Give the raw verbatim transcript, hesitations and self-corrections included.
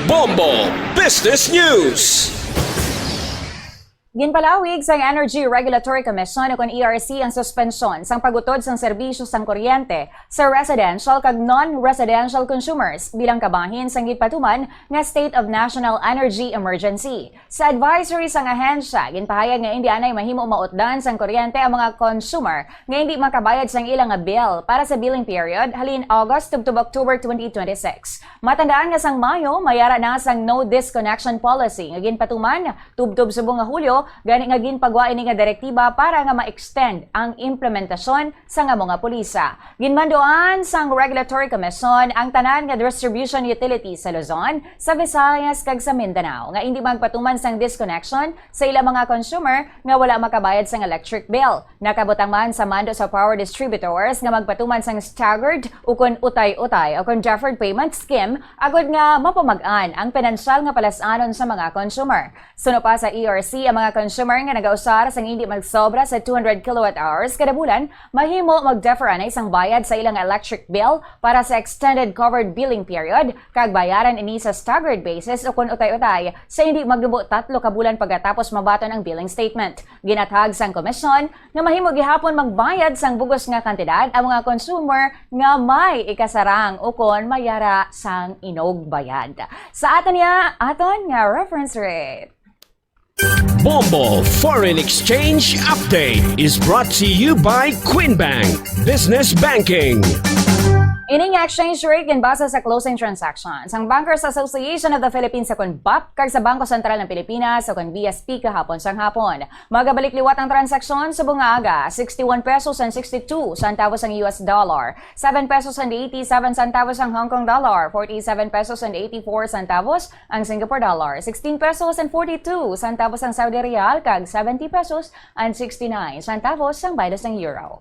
Bombo Business News. Ginpalawig sang Energy Regulatory Commission o kon E R C ang suspensyon sang pagutod sang serbisyo sang kuryente sa residential kag non-residential consumers bilang kabahin sang gipatuman nga State of National Energy Emergency. Sa advisory sang ahensya, ginpahayag nga indi anay mahimo mautdan sang kuryente ang mga consumer nga indi makabayad sang ila nga bill para sa billing period halin August tubtob October twenty twenty-six. Matandaan nga sang Mayo, may ara na sang no disconnection policy nga ginpatuman tubtob subong nga Hulyo, gani nga ginpagwa ini nga direktiba para nga ma-extend ang implementasyon sang amo nga pulisa. Ginmanduan sang Regulatory Commission ang tanan nga distribution utilities sa Luzon, sa Visayas kag sa Mindanao nga indi magpatuman sang disconnection sa ila mga consumer nga wala makabayad sang electric bill. Nakabutang man sa mando sa power distributors nga magpatuman sang staggered ukon utay-utay ukon deferred payment scheme agod nga mapamag-an ang pinansyal nga palas-anon sa mga consumer. Suno pa sa E R C, ang mga consumer nga nagausar sang indi magsobra sa two hundred kilowatt hours kada bulan mahimo mag-defer anay sang bayad sa ilang electric bill para sa extended covered billing period, kag bayaran ini sa staggered basis ukon utay-utay sa indi magnubo tatlo ka bulan pagkatapos mabaton ang billing statement. Ginathag sang komisyon nga mahimo gihapon magbayad sang bug-os nga kantidad ang mga consumer nga may ikasarang ukon may ara sang inugbayad. Sa aton niya, aton nga reference rate. Bombo Foreign Exchange Update is brought to you by Queen Bank Business Banking. Ining exchange rate ginbase sa closing transactions sang Bankers Association of the Philippines, o kon bap, kag sa Bangko Sentral ng Pilipinas, o kon B S P, kahapon sang hapon. Magabalik liwat ang transaksyon subong nga aga: sixty-one pesos and sixty-two centavos ang U S dollar, seven pesos and eighty-seven centavos ang Hong Kong dollar, forty-seven pesos and eighty-four centavos ang Singapore dollar, sixteen pesos and forty-two centavos ang Saudi riyal, kag seventy pesos and sixty-nine centavos ang bayad sang euro.